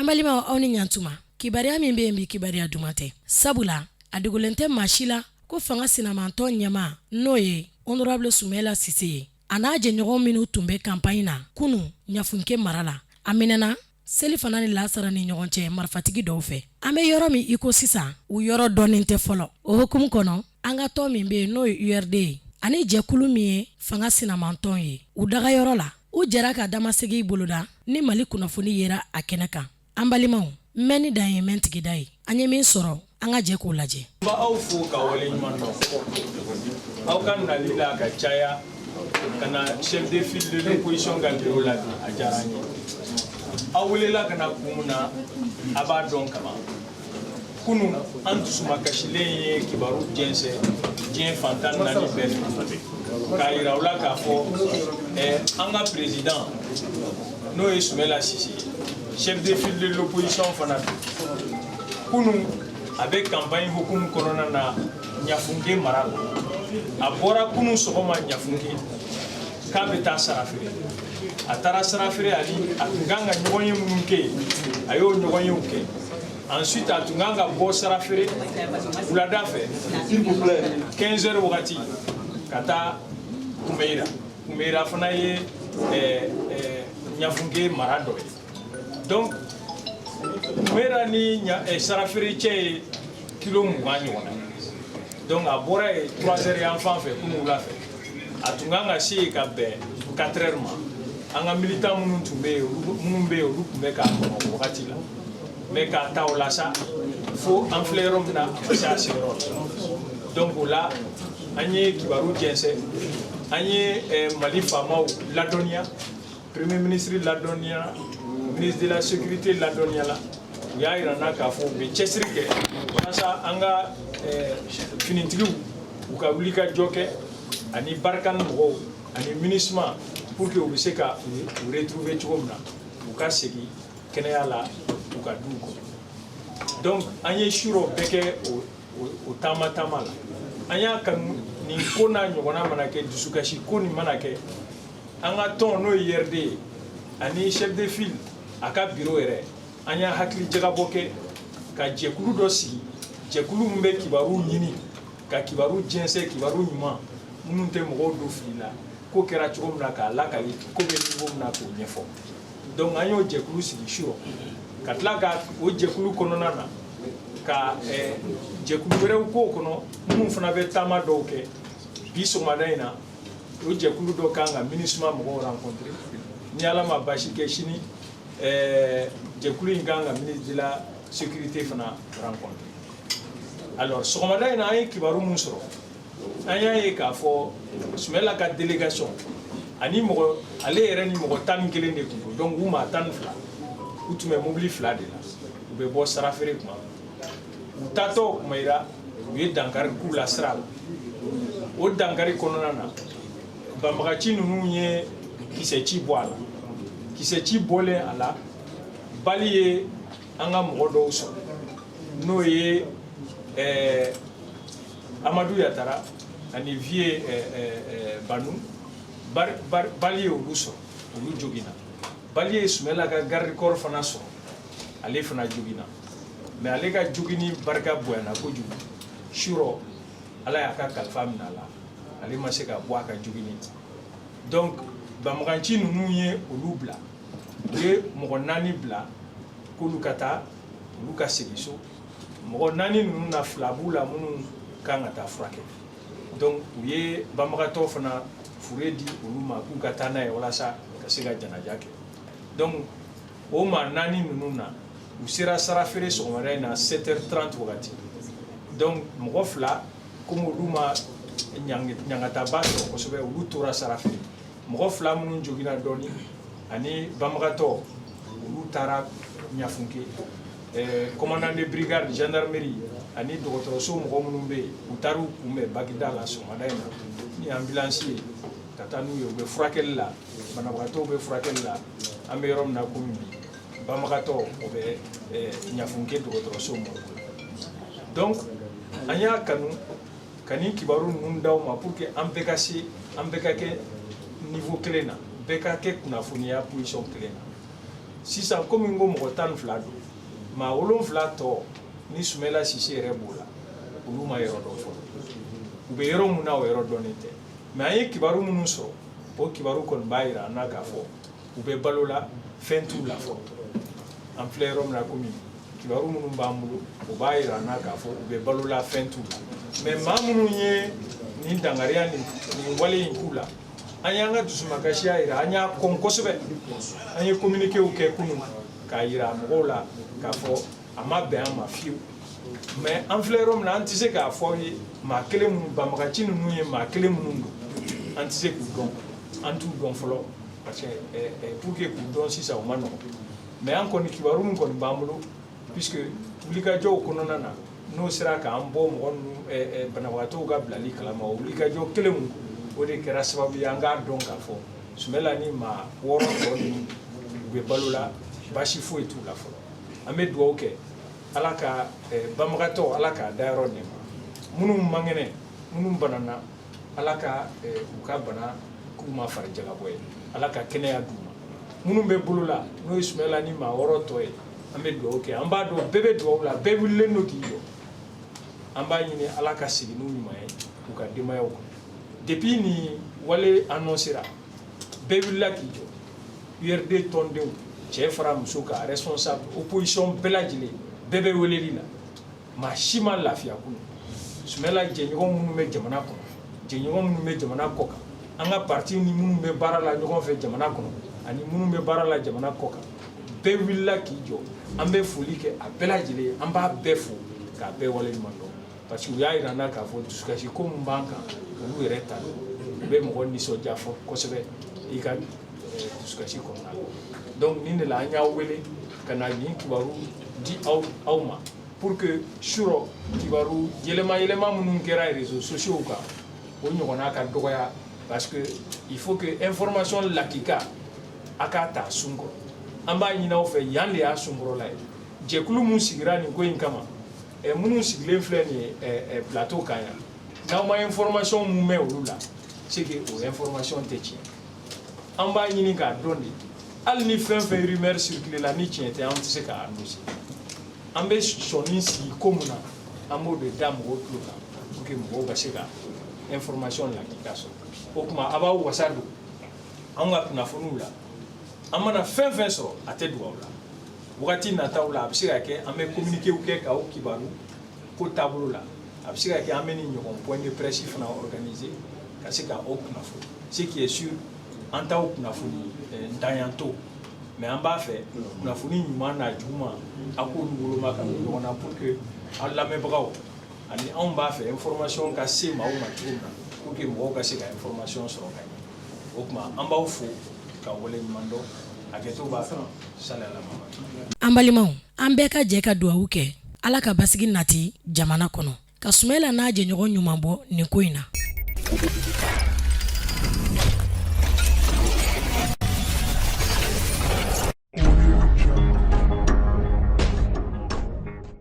Balimaw, aw ni ɲantuma. Kibaruya min bɛ yen bi, kibaruya duman tɛ, sabula a dogolen tɛ maa si la ko fanga sinamantɔn ɲɛmaa, n'o ye honorable Sumɛla Sise ye, a n'a jɛɲɔgɔn minnu tun bɛ campagne na kunun Ɲafunke mara la, a minɛna selifana ni lasara ni ɲɔgɔn cɛ marifatigi dɔw fɛ. An bɛ yɔrɔ min i ko sisan, u yɔrɔ dɔnnen tɛ fɔlɔ. O hukumu kɔnɔ, an ka tɔn min bɛ yen, n'o ye URD ye, ani jɛkulu min ye fanga sinamantɔn ye, u dagayɔrɔ la, u jɛra ka damasegin boloda ni Mali kunnafoni yera a kɛnɛ kan. An balimaw, mɛnni dan ye mɛn tigida ye. An ye min sɔrɔ, an ka jɛ k'o lajɛ. N b'aw fo ka waleɲuman dɔn aw ka nali la ka caya ka na chef de file de l'opposition ka bureau la bi. A diyara an ye. Aw welela ka na kun min na, a b'a dɔn kaban. Kunun, an dusumakasilen ye kibaru jɛnsɛn diɲɛ fan 14 bɛɛ fɛ k'a yira u la k'a fɔ an ka président, n'o ye Sumɛla Sise ye, chef de file de l'opposition fana don, kunun a bɛ campagne hukumu kɔnɔna na Ɲafunke mara la. A bɔra kunun sɔgɔma Ɲafunke k'a bɛ taa Sarafere. A taara Sarafere, ani a tun kan ka ɲɔgɔnye minnu kɛ yen, a y'o ɲɔgɔnyew kɛ. Ensuite, a tun kan ka bɔ Sarafere wulada fɛ 15 heures wagati ka taa Kumeyira. Kumeyira fana ye Ɲafunke mara dɔ ye. Donc Kumeyira ni Sarafere cɛ ye kilo 20 ɲɔgɔn ye. Donc a bɔra yen 3 heures yan fan fɛ kunun wula fɛ. A tun kan ka se yen ka bɛn 4 heures ma. An ka militant minnu tun bɛ yen, minnu bɛ yen, olu tun bɛ k'a kɔnɔ o wagati la. Mais k'a ta o la sa, fo an filɛ yɔrɔ min na, a ma se a seyɔrɔ la. Donc o la, an ye kibaru jɛnsɛn, an ye Mali faamaw ladɔnniya, premier ministre ladɔnniya, ministre de la sécurité ladɔnniya la. U y'a yira n na k'a fɔ u bɛ cɛsiri kɛ walasa an ka finitigiw, u ka wuli ka jɔ kɛ, ani Barkhane mɔgɔw ani MINUSMA, pour que u bɛ se ka u retrouver cogo min na, u ka segin kɛnɛya la u ka duw kɔnɔ. Donc an ye surɔ bɛɛ kɛ o taama taama la. An y'a kanu, nin ko n'a ɲɔgɔnna mana kɛ, dusukasi ko nin mana kɛ, an ka tɔn, n'o ye URD ye, ani chef de file a ka bureau yɛrɛ, an y'a hakili jagabɔ kɛ ka jɛkulu dɔ sigi, jɛkulu min bɛ kibaru ɲini, ka kibaru jɛnsɛn, kibaru ɲuman minnu tɛ mɔgɔw don fili la, ko kɛra cogo min na k'a lakali, ko bɛ niveau min na k'o ɲɛfɔ. Donc an y'o jɛkulu sigi surɔ, ka tila ka o jɛkulu kɔnɔna na ka jɛkulu wɛrɛw k'o kɔnɔ minnu fana bɛ taama dɔw kɛ. Bi sɔgɔmada in na, o jɛkulu dɔ kan ka MINUSMA mɔgɔw rencontrer. Ni Ala ma baasi kɛ, sini jɛkulu in kan ka ministre de la sécurité fana rencontrer. Alors sɔgɔmada in na, an ye kibaru mun sɔrɔ, an y'a ye k'a fɔ Sumɛla ka délégation ani mɔgɔ, ale yɛrɛ ni mɔgɔ 11 de tun don. Donc u maa 12, u tun bɛ mobili fila de la, u bɛ bɔ Sarafere tuma min, u taatɔ Kumayira, u ye dankari k'u la sira la. O dankari kɔnɔna na, banbagaci ninnu ye kisɛci bɔ a la. Kisɛci bɔlen a la, bali ye an ka mɔgɔ dɔw sɔrɔ, n'o ye Amadu Yatara ani Vie Banu. Bali ye olu sɔrɔ, olu joginna. Bali ye Sumɛla ka garde corps fana sɔrɔ, ale fana joginna. Mais ale ka jogini barika bonyana kojugu. Surɔ, Ala y'a ka kalifa minɛ a la, ale ma se ka bɔ a ka jogini. Donc banbaganci ninnu ye olu bila, u ye mɔgɔ naani bila k'olu ka taa, olu ka segin so. Mɔgɔ naani ninnu na, fila b'u la minnu kan ka taa furakɛ. Donc u ye banbagatɔ fana fure di olu ma k'u ka taa n'a ye walasa ka se ka janaja kɛ. Donc o maa naani ninnu na, u sera Sarafere sɔgɔmada in na 7h30 wagati. Donc mɔgɔ fila, komi olu ma ɲangataba sɔrɔ kosɛbɛ, olu tora Sarafere. Mɔgɔ fila minnu joginna dɔɔni ani banbagatɔ, olu taara Ɲafunke. Commandant de brigade gendarmerie ani dɔgɔtɔrɔso mɔgɔ minnu bɛ yen, u taar'u kunbɛn Bagida la sɔgɔmada in na ni ambulance ye ka taa n'u ye. U bɛ furakɛli la, banabagatɔw bɛ furakɛli la an bɛ yɔrɔ min na komi bi. Banbagatɔ, o bɛ Ɲafunke dɔgɔtɔrɔso morgue la. Donc an y'a kanu ka nin kibaru ninnu d'aw ma pour que an bɛɛ ka se, an bɛɛ ka kɛ niveau kelen na, bɛɛ ka kɛ kunnafoniya position kelen na. Sisan, komi n ko mɔgɔ 12 don, maa wolonfila tɔ ni Sumala Sise yɛrɛ b'o la, olu ma yɔrɔ dɔn fɔlɔ. U bɛ yɔrɔ min na, o yɔrɔ dɔnnen tɛ. Mais an ye kibaru minnu sɔrɔ, o kibaru kɔni b'a jira an na k'a fɔ u bɛ balo la, fɛn t'u la fɔlɔ. An filɛ yɔrɔ min na, komi kibaru minnu b'an bolo, o b'a jira an na k'a fɔ u bɛ balo la, fɛn t'u la. Mais maa minnu ye nin dangariya nin wale in k'u la, an y'an ka dusumakasiya jira, an y'a kɔn kosɛbɛ. An ye communiquéw kɛ kunun k'a jira mɔgɔw la k'a fɔ a ma bɛn an ma fiyewu. Mais an filɛ yɔrɔ min na, an tɛ se k'a fɔ aw ye maa kelen minnu banbagaci ninnu ye, maa kelen minnu don, an tɛ se k'u dɔn, an t'u dɔn fɔlɔ, parce que pour que k'u dɔn sisan, o ma nɔgɔn. Mais an kɔni, kibaru min kɔni b'an bolo, puisque wulikajɔw kɔnɔna na, n'o sera k'an bɔ mɔgɔ ninnu banabagatɔw ka bilali kalama, o wulikajɔ kelenw o de kɛra sababu ye an k'a dɔn k'a fɔ Sumala ni maa wɔɔrɔ tɔ ninnu, u bɛ balo la, baasi foyi t'u la fɔlɔ. An bɛ dugawu kɛ Ala ka banbagatɔ, Ala k'a dayɔrɔ nɛɛma. Minnu man kɛnɛ, minnu banana, Ala ka u ka bana k'u ma farijagabɔ ye, Ala ka kɛnɛya d'u ma. Minnu bɛ bolo la, n'o ye Sumala ni maa wɔɔrɔ tɔ ye, an bɛ dugawu kɛ. An b'a dɔn bɛɛ bɛ dugawu la, bɛɛ wulilen don k'i jɔ. An b'a ɲini Ala ka segin n'u ɲuman ye u ka denbayaw kɔnɔ. Depuis nin wale annoncera, bɛɛ wulila k'i jɔ. URD tɔndenw, cɛ fara muso kan, responsable, opposition bɛɛ lajɛlen, bɛɛ bɛ weleli la. Maa si ma lafiya kunun. Sumala jɛɲɔgɔn minnu bɛ jamana kɔnɔ, jɛɲɔgɔn minnu bɛ jamana kɔ kan, an ka parti ni minnu bɛ baara la ɲɔgɔn fɛ jamana kɔnɔ ani minnu bɛ baara la jamana kɔ kan, bɛɛ wulila k'i jɔ. An bɛ foli kɛ a bɛɛ lajɛlen, an b'a bɛɛ fo k'a bɛɛ waleɲuman dɔn, parce que u y'a jira an na k'a fɔ dusukasi ko min b'an kan, olu yɛrɛ ta don. U bɛ mɔgɔ nisɔndiya fɔ kosɛbɛ i ka dusukasi kɔnɔna la. Donc nin de la an y'aw wele ka na nin kibaru di aw ma, pour que surɔ kibaru yɛlɛma yɛlɛma minnu kɛra réseaux sociaux kan, o ɲɔgɔnna ka dɔgɔya, parce que il faut que information lakika a k'a ta sun kɔrɔ. An b'a ɲini aw fɛ, yan de y'a sunkɔrɔla ye. Jɛkulu mun sigira nin ko in kama, minnu sigilen filɛ nin ye plateau kan yan, n'aw ma information mun mɛn olu la, c'est que o information tɛ tiɲɛ. An b'a ɲini k'a dɔn de. Hali ni fɛn fɛn rumeur circulé la, ni tiɲɛ tɛ, an tɛ se k'a annoncer. An bɛ sɔnni sigi ko mun na, an b'o de da mɔgɔw tulo kan pour que mɔgɔw ka se ka information lakika sɔrɔ. O tuma, a b'aw wasa don anw ka kunnafoniw la. An mana fɛn fɛn sɔrɔ, a tɛ dogo aw la. Wagati nataw la, a bɛ se ka kɛ an bɛ communiqué kɛ k'aw kibaru ko taabolo la. A bɛ se ka kɛ an bɛ nin ɲɔgɔn point de presse fana organiser ka se ka aw kunnafoni. Ce qui est sûr, an t'aw kunnafoni ntanyanto, mais an b'a fɛ kunnafoni ɲuman n'a juguman, a k'olu woloma ka bɔ ɲɔgɔn na, pour que an lamɛnbagaw ani anw b'a fɛ information ka se maaw ma cogo min na, pour que mɔgɔw ka se ka information sɔrɔ ka ɲɛ. O tuma, an b'aw fo ka waleɲuman dɔn. Hakɛto b'a kan salala. An balimaw, an bɛɛ ka jɛ ka dugawu kɛ, Ala ka basigi nati jamana kɔnɔ, ka Sumala n'a jɛɲɔgɔn ɲuman bɔ nin ko in na.